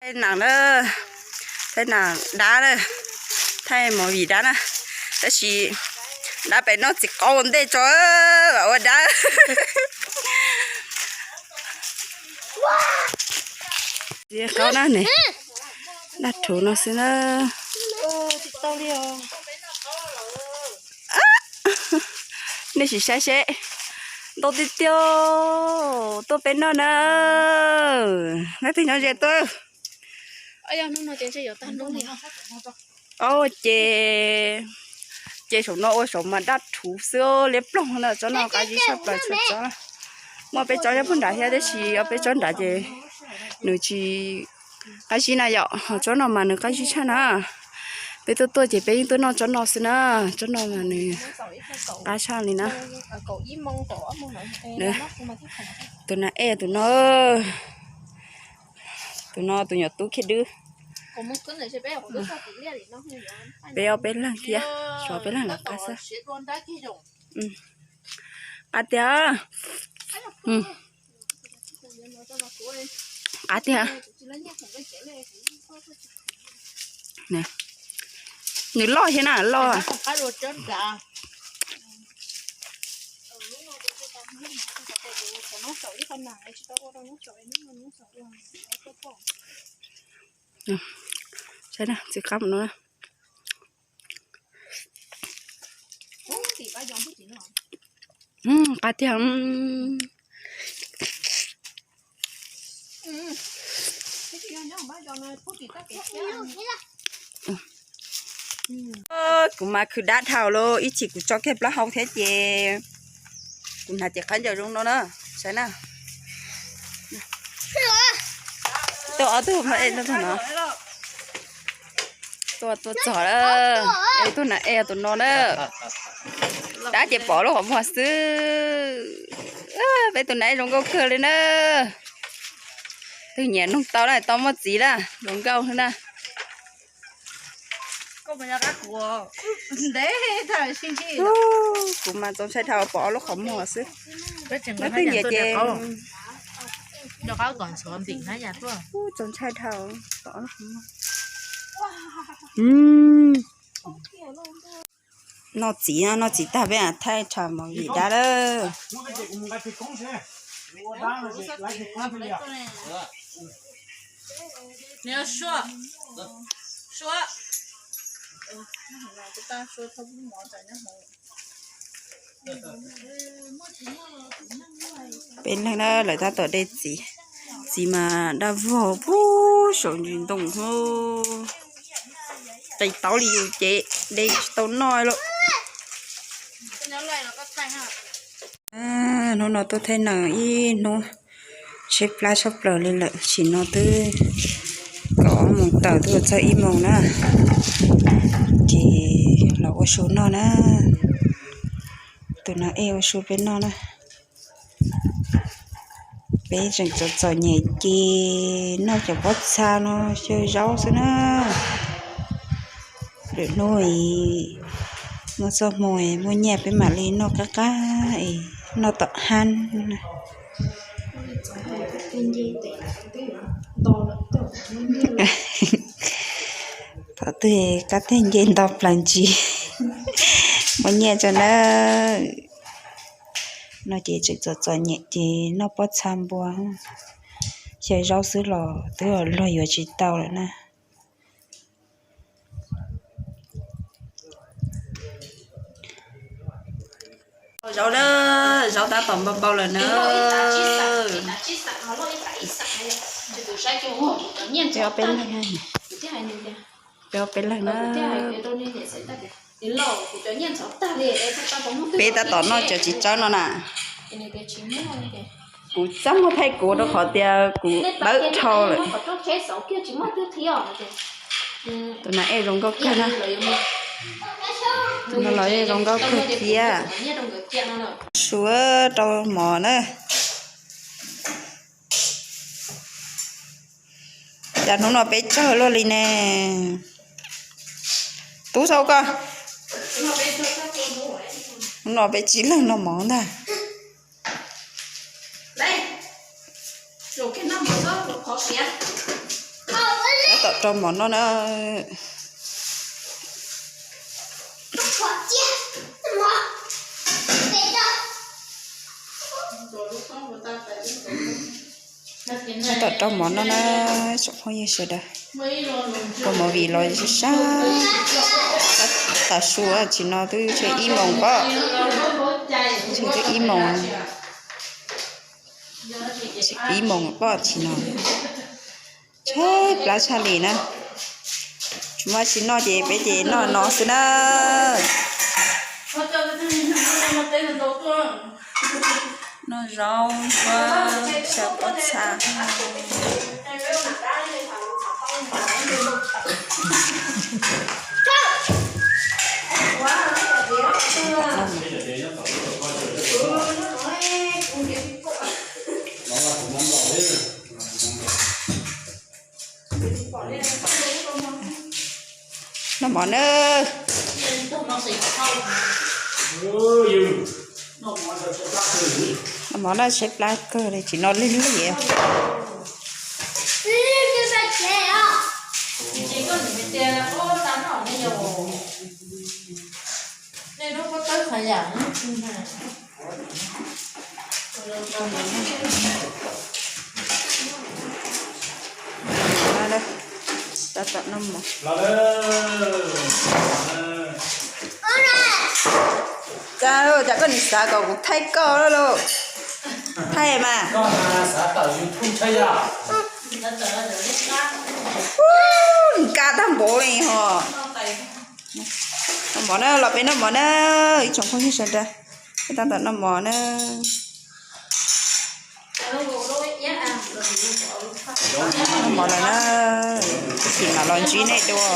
Thaij nam na, thaij nam dab na, thaij movie dab na, tab sis dab pem no txiv qaub ua ntej tso, ua dab. Txiv qaub na ne, dab rhuv no xwb na. Nej sim saib seb, ntau tiag tiag, tuaj peb noj na. Leej twg nyob ze tuaj. Ces, ces saum no ua saum mas dab rhuv xwb, liab ploog na, tsob no qab zib tshaj plaws tshua tsob. Muaj peb tsob nyob puag nrad thiab tab sis ob peb tsob nrad ces nws tsis qab zib na yom, ho tsob no mas nws qab zib tshaj na. Peb tuaj tuaj ces peb yeej tuaj noj tsob no xwb na, tsob no mas nws qab tshaj li na. Tus nas ej tus no, tus no tus nyuam tub khiav dwb. Peb ob peb leeg thiab, tshuav peb leeg lawv qab xwb. Qab tiag, qab tiag. Nws loj thiab na, loj. Saib na, txiv qab no. Qab tiag. Kuv mas khwv dab dhau los ib chim kuv tso kiag plaub hau thiab ces kuv hnav cev khaub ncaws zoo no na, saib na. Tuaj ob tug no, tuaj txog lawm, tus nas ej tus no na. Dab ces pom lub qhov muag xwb. Peb tus nas ej zoo nkauj kawg li na. Twg nyiam noog tau na, tau muaj txiv na, zoo nkauj xwb na. Kuv mas txaus ntshai dhau pom ob lub qhov muag xwb. Leej twg nyiam ces txaus ntshai dhau pom ob lub qhov muag. Noj txiv, noj txiv tag peb thaij tha movie dab lawm. Peb leeg na, lawv tab tom de txiv. Txiv mas dab vog puag saum ntsis ntoo, qis tau li yus ces de tsis tau noj lawm. Hnub no tuaj thaij nees ib hnub tshaib plab tshaj plaws li lawm, tam sim no twb kaum ob moos tawm twb yuav txog ib moos na, ces los ua su noj na. Tus nas ej ua su peb noj na. Peb tseem txom txom nyem ces noj cov pob txha no xyaw zaub xwb na. Lwm hnub es muaj txoj hmoo es muaj nyiaj peb mam li noj qab qab es noj tom hab na. Thaum twg qab teg nce nto plaws ntsis, muaj nyiaj tso na. No ces tseem txom txom nyem ces noj pob txha npua, xyaw zaub xwb los twb luag yuav tsis tau lawm na. Zaub, zaub tab tom npau npau lawm na. Peb ob peb leeg, peb ob peb leeg na. Peb tab tom noj cov txiv tsawb no na. Kuv txaj muag thaij kuv rau qhov tias kuv dawb dhau lawm. Tus nas ej zoo nkauj kawg na. Tus no los zoo nkauj kawg thiab. Suav rau mov na. Cas hnub no peb tsawg luaj li ne? Tub saib koj, hnub no peb tsib leeg noj mov ntag. Tom rau mov noj na. Tab tom rau mov noj na, tsoom phooj ywg sawv daws. Ua movie los sab, tav su tsis no twb tsheej ib moos pob, tsheej twb ib moos, ib moos pob tsis no. Tshaib plab tshaj li na. Tsis muaj tsis noj ces peb ces noj no xwb na. Noj zaub, xyaw pob txha. Noj mov na. Noj mov na, tshaib plab kawg li, tsis noj lig lig. Tab tom noj mov. Cas, cas koj nim xav kom kuv thaij koj lawm lauj? Thaij mas. Nws kab tag npaum li ho. Noj mov na, los peb noj mov na, ib tsoom phooj ywg sawv daws. Peb tab tom noj mov na. Noj mov lawm na, tab sis mam los ntsib nej dua.